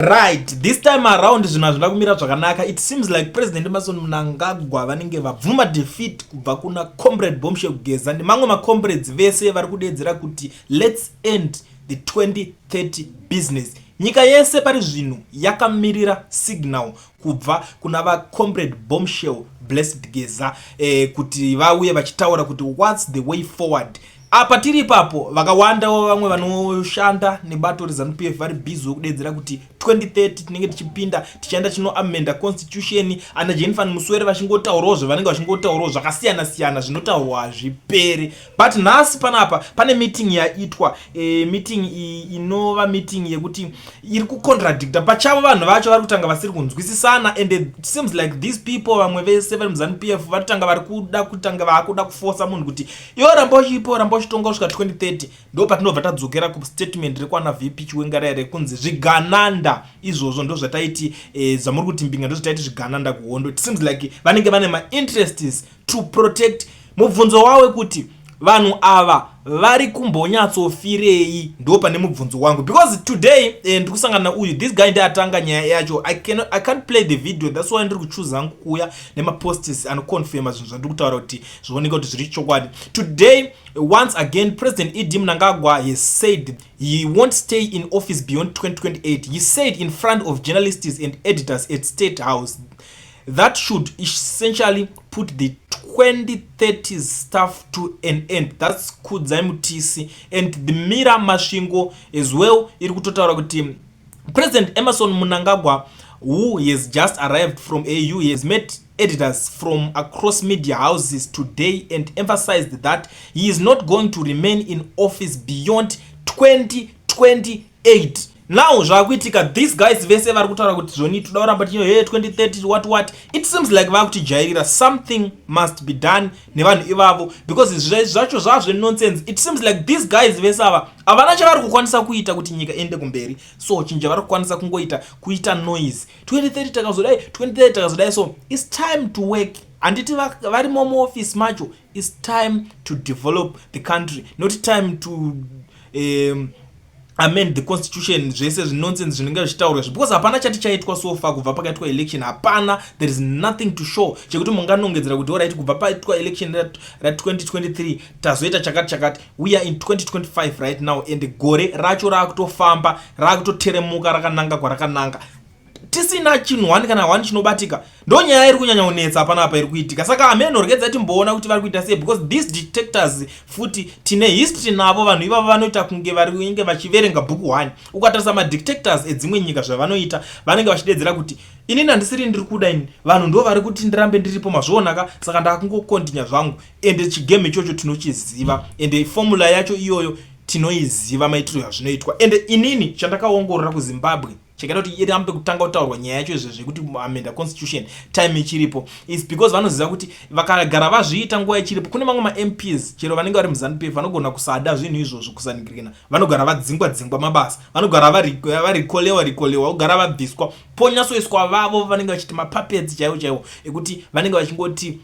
Right, this time around zvinhu hazvina kumira zvakanaka. It seems like President Emmerson Mnangagwa vanenge vabvuma defeat kubva kuna Comrade Bombshell Geza nemamwe macomrades vese vari kudedzera kuti let's end the 2030 business. Nyika yese pari zvino yakamirira signal kubva kuna vaComrade Bombshell Blessed Geza kuti vauye vachitaura kuti what's the way forward. Apa tiri ipapo, vakawandawo vamwe vanoshanda nebato reZANU PF vari busy wekudedzera kuti 2030 tinenge tichipinda, tichaenda tinoamenda constitution. Ana Jenfan Muswere vachingotaurawo zvavanenge vachingotaurawo zvakasiyana siyana, zvinotaurwa hazviperi. But nhasi panapa pane meeting yaitwa, meeting iyi inova meeting yekuti iri kucontradicta pachavo. Vanhu vacho vari kutanga vasiri kunzwisisana, and it seems like these people, vamwe vese vari muZANU PF, vari kutanga vari kuda kutanga vaakuda kufosa munhu kuti iwe ramba uchipo, ramba uchitonga kusvika 2030. Ndo patinobva tadzokera kustatement rekwana VP Chiwenga raya rekunzi zvigananda izvozvo ndo zvataiti, zvamuri kuti mbinga, ndo zvataiti zvigananda kuhondo. It seems like vanenge vane mainterests to protect. Mubvunzo wawe kuti vanhu ava vari kumbonyatsofirei? Ndo pane mubvunzo wangu, because today ndiri kusangana nauyu, this guy ndiatanga nyaya yacho. I can't play the video, that's why ndiri kuchuza hangu kuuya nemaposts anoconfirma zvinhu zvandiri kutaura kuti zvioneka kuti zviri chokwadi. Today, once again, President ED Mnangagwa has said he won't stay in office beyond 2028. He said in front of journalists and editors at State House that should essentially put the 2030s stuff to an end. That's Kudzai Mutisi. And the Mirror Masvingo as well iri kutotaura kuti President Emmerson Mnangagwa, who has just arrived from AU, has met editors from across media houses today and emphasized that he is not going to remain in office beyond 2028. Now zvakuitika, these guys vese vari kutaura kuti zvoni toda kuramba tichino hey 2030, what what. It seems like vakutijairira. Something must be done nevanhu ivavo, because zvacho zvazve nonsense. It seems like these guys vese ava havana chavari kukwanisa kuita kuti nyika iende kumberi. So chinhu chavari kukwanisa kungoita kuita noise, 2030 takazodai, 2030 takazodai. So it's time to work. Handiti varimo muoffice macho? It's time to develop the country, not time to amend the constitution, zvese zvinonsense zvinenge zvichitaurwa izvo, because hapana chati chaitwa so far kubva pakaitwa election. Hapana, there is nothing to show chekuti munganongedzera kuti alright, kubva paitwa election ra2023 tazoita chakati chakati. We are in 2025 right now, and gore racho raakutofamba, raakutoteremuka rakananga kwarakananga, tisina chinhu one kana one chinobatika. Ndo nyaya iri kunyanya kunetsa panapa iri kuitika. Saka ameno, regedzai timboona kuti vari kuita sei, because these dictators futi tine history navo. Vanhu ivavo vanoita kunge varinge vachiverenga bhuku 1. Ukatarisa madictators edzimwe nyika zvavanoita, vanenge vachidedzera kuti inini handisiri ndiri kuda, ini vanhu ndo vari kuti ndirambe ndiripo, mazvionaka, saka ndakungokontinya zvangu. Ende chigame ichocho tinochiziva, ende formula yacho iyoyo tinoiziva, maitiro azvinoitwa. Ende inini chandakaongorora kuZimbabwe chakaita kuti irambe kutanga kutaurwa nyaya yacho izvo zvekuti amenda constitution time ichiripo is because vanoziva kuti vakagara vazviita nguva ichiripo, kune mamwe maMPs chero vanenge vari muZANU PF vanogona kusada zvinhu izvozvo, kusaningirina, vanogara vadzingwa dzingwa mabasa, vanogara varikolewa rikolewa, vogara vabviswa, ponyatsoiswa vavo vanenge vachiti mapuppets chaivo chaivo, ekuti vanenge vachingoti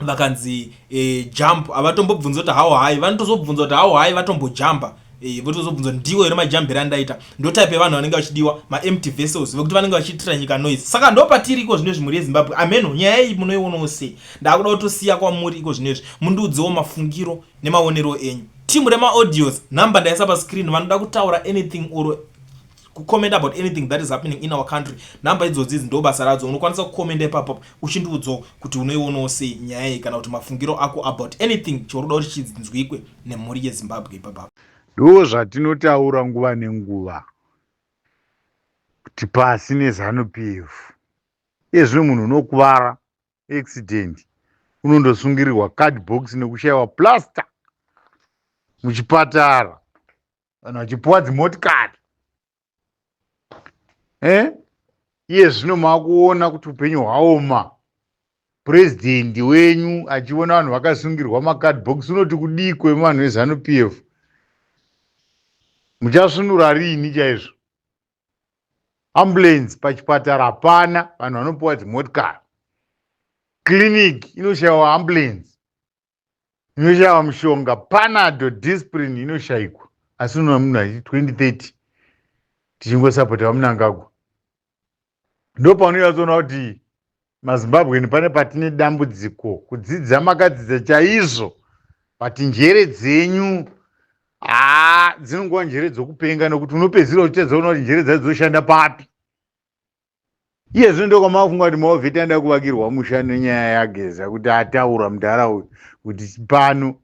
vakanzi jump, havatombobvunza kuti how high. Vanotozobvunza kuti how high vatombojamba, votozobvunza ndiwo here majambiro andaita. Ndo type yevanhu vanenge vachidiwa, maempty vessels vekuti vanenge vachiitira nyika noise. Saka ndo patiri iko zvino izvi, mhuri yeZimbabwe. Ameno, nyaya iyi munoionawo sei? Ndakuda kutosiya kwamuri iko zvino izvi, mundiudzewo mafungiro nemaonero enyu. Timu remaaudios, nhamba ndaisa pascreen. Vanoda kutaura anything or kucomment about anything that is happening in our country, nhamba idzodzi idzi ndo basa radzo. Unokwanisa kukomenda ipapo uchindiudzawo kuti unoionawo sei nyaya iyi, kana kuti mafungiro ako about anything chauroda kuti chinzwikwe nemhuri yeZimbabwe ipapapo. Ndo zvatinotaura nguva nenguva kuti pasi neZANU PF. Iye zvino munhu unokuvara accident, unondosungirirwa cardbox nekushayiwa plaster muchipatara, vanhu vachipuwa dzimotikari. Iye zvino maakuona kuti upenyu hwaoma, purezidendi wenyu achiona vanhu vakasungirwa macardbox, unoti kudii kwevanhu veZANU PF? Muchasvinura riini chaizvo? Ambulance pachipatara hapana, vanhu vanopiwa dzimotikari. Clinic inoshayiwa ambulance, inoshayiwa mushonga, Panado, Disprin inoshayikwa, asi unoona munhu achi 2030 tichingosapota vaMnangagwa. Ndopaunonyatsoona kuti maZimbabweni pane patine dambudziko. Kudzidza makadzidza chaizvo, but njere dzenyu haa dzinongova njere dzokupenga, nokuti unopedzisira uchitadza kuona kuti njere dzacho dzoshanda papi. Iye zvino ndokwamafunga kuti maovheti anoda kuvakirwa musha nenyaya yaGeza, kuti ataura mudhara uyu kuti pano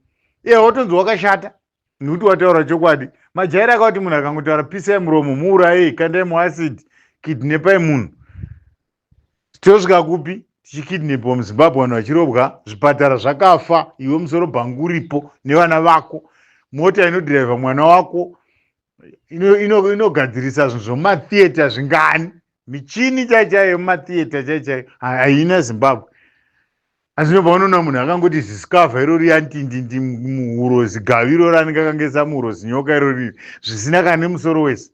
iye watonzi wakashata nekuti wataura chokwadi. Majaira akati munhu akangotaura, pisai muromo, muurayei, kandai muacid, kidnapai munhu. Tosvika kupi tichikidnapwa muZimbabwe, vanhu vachirobwa, zvipatara zvakafa, iwe musoro bhanguripo nevana vako, mota inodhiraivha mwana wako inogadzirisa zvinhu zvomumatheatre zvingani, michini chai chaiyo yemumatheatre chai chaiyo haina Zimbabwe. Asi nobva unoona munhu akangoti zisikavha irori yantindindi muhuro, zigavi irori anenge akangesa muhuro, zinyoka irori, zvisina kana nemusoro wese.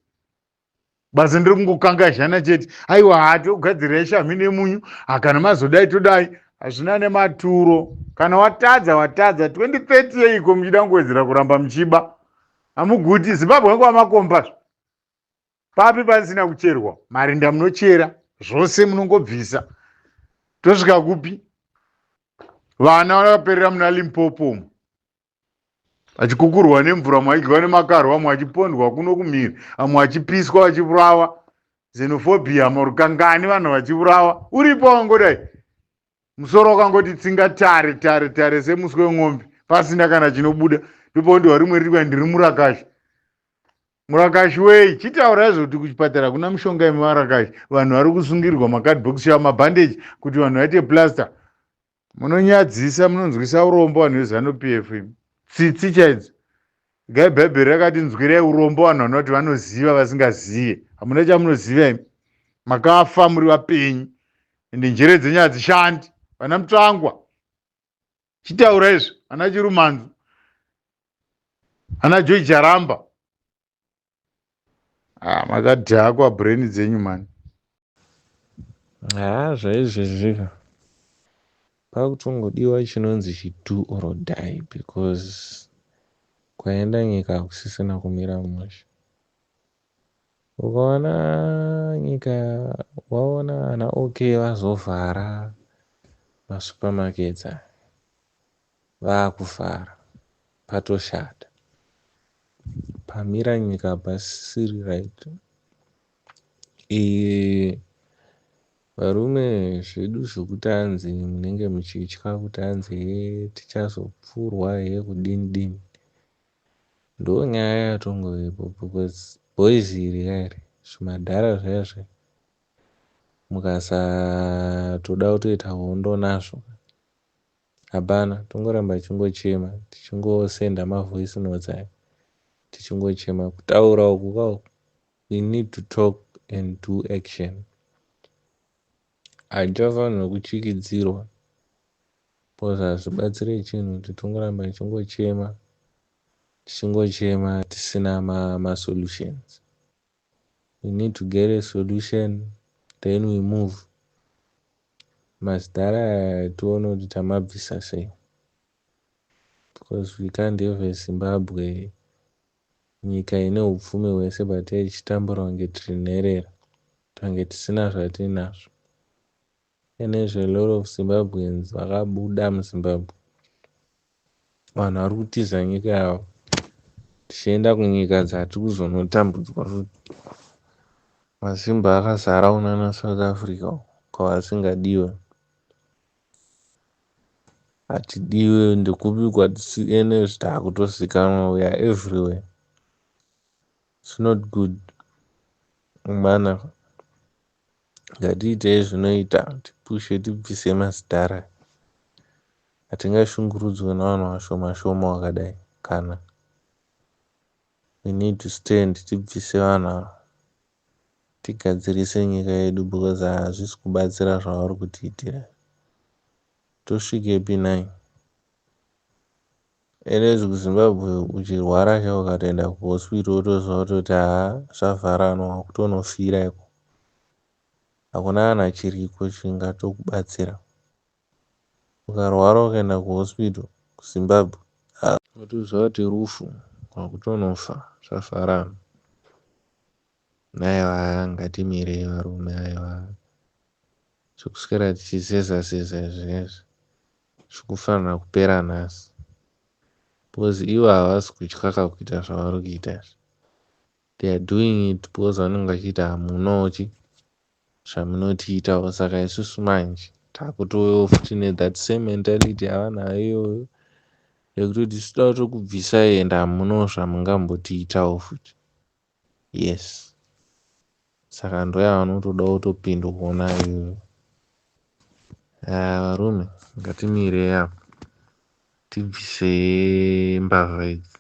Basa ndiri kungokanga zhana chete. Aiwa, hatogadzirirai shami nemunyu, hakana mazodai todai, hazvina nematuro. Kana watadza, watadza. 2030 yeiko muchida kungowedzera kuramba muchiba? Hamuguti. Zimbabwe yanguva makomba papi pasina kucherwa marinda, munochera zvose, munongobvisa. Tosvika kupi? Vana vakaperera muna Limpopo umu achikukurwa nemvura, mwaidyiwa nemakarwa, amwe achipondwa kuno kumhiri, amwe achipiswa, achiurawa, xenophobia marukangani, vanhu vachiurawa. Uripo wangodai musoro wakangoti tsinga tare tare tare semuswe weng'ombe, pasina kana chinobuda. Ndopaundiwa rimwe riri kuya, ndiri murakashi. Murakashi wei? Chitaurai zvokuti kuchipatara kuna mishonga yemarakashi. Vanhu vari kusungirwa macardbox shava mabhandeji kuti vanhu vaite plaster. Munonyadzisa, munonzwisa urombo vanhu veZANU PF imi. Tsitsi chaidzo gai. Bhaibheri rakati nzwirai urombo vanhu vanoti vanoziva vasingazive. Hamuna chamunoziva imi, makafa muri vapenyu, ende njere dzenyu hadzishandi. Vana Mutsvangwa, chitaura izvi. Ana Chirumanzu, ana George Charamba, ah, makadhakwa brain dzenyu mani. Haa, zvaizvezvi pakutongodiwa chinonzi chido or die, because kwaenda nyika hakusisina kumira mushe. Ukaona nyika, waona ana OK vazovhara masupermarkets aya, vaakuvhara, patoshata. Pamira nyika pasisiri right. Varume, zvedu zvokuti hanzi munenge muchitya kuti hanzi he tichazopfurwa he kudini dini, ndo nyaya yatongovepo, because boys iri kairi zvimadhara zvaya zve mukasatoda kutoita hondo nazvo, hapana. Tongoramba tichingochema, tichingosenda mavoice notes aya, tichingochema. Kutaura uku kauku, we need to talk and do action. Hatichafanirwa kuchikidzirwa, because hazvibatsire chinhu kuti tongoramba tichingochema, tichingochema tisina masolutions. We need to get a solution, then we move. Mazidhara aya tione kuti tamabvisa sei, because we can't have a Zimbabwe, nyika ine upfumi hwese, but tichitambura kunge tiri nherera, tange tisina zvatinazvo. Ene a lot of Zimbabweans vakabuda muZimbabwe, vanhu vari kutiza nyika yavo tichienda kunyika dzati kuzonotambudzwa futi. Mazimba akazara kunana South Africa kwavasingadiwe. Hatidiwe ndekupi kwatisiene, taakutozikanwa, we are everywhere. It's not good mana. Ngatiitei zvinoita, tipushe, tibvise mazidhara. Hatingashungurudzwe nevanhu vashoma shoma vakadai kana. We need to stand, tibvise vanhu ava, tigadzirise nyika yedu, because hazvisi kubatsira zvavari kutiitira. Tosvikepi nai? Enezi kuZimbabwe uchirwara chaiwo, ukatoenda kuhospital, wotoziva kutoti haa, zvavharanwa, wakutonofira iko. Hakuna kana chiriko chingatokubatsira. Ukarwara ukaenda kuhospital kuZimbabwe, wotoziva kuti rufu, wakutonofa, zvavharana. Aiwa, ngatimirei varume, aiwa. Zvekuswera tichizeza zeza izvezvi zvikufanira kupera nhasi because ivo havasi kutya ka kuita zvavari kuita izvi. They are doing it because vanenge vachiita hamunawo chi zvamunotiitawo, saka isusu manje takutouyawo futi nethat same mentality yavanayo iyoyo yekutoti isu toda kutokubvisai and hamunawo zvamungambotiitawo futi. Yes, saka ndoyavanotoda kutopindwawo nayo iyoyo. Varume, ngatimirei apa tibvise mbavha idzi,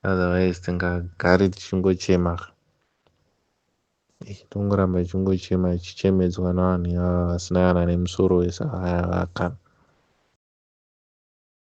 otherwise tingagare tichingochema, tongoramba tichingochema tichichemedzwa navanhu ivava vasina kana nemusoro wese. Vaya vakana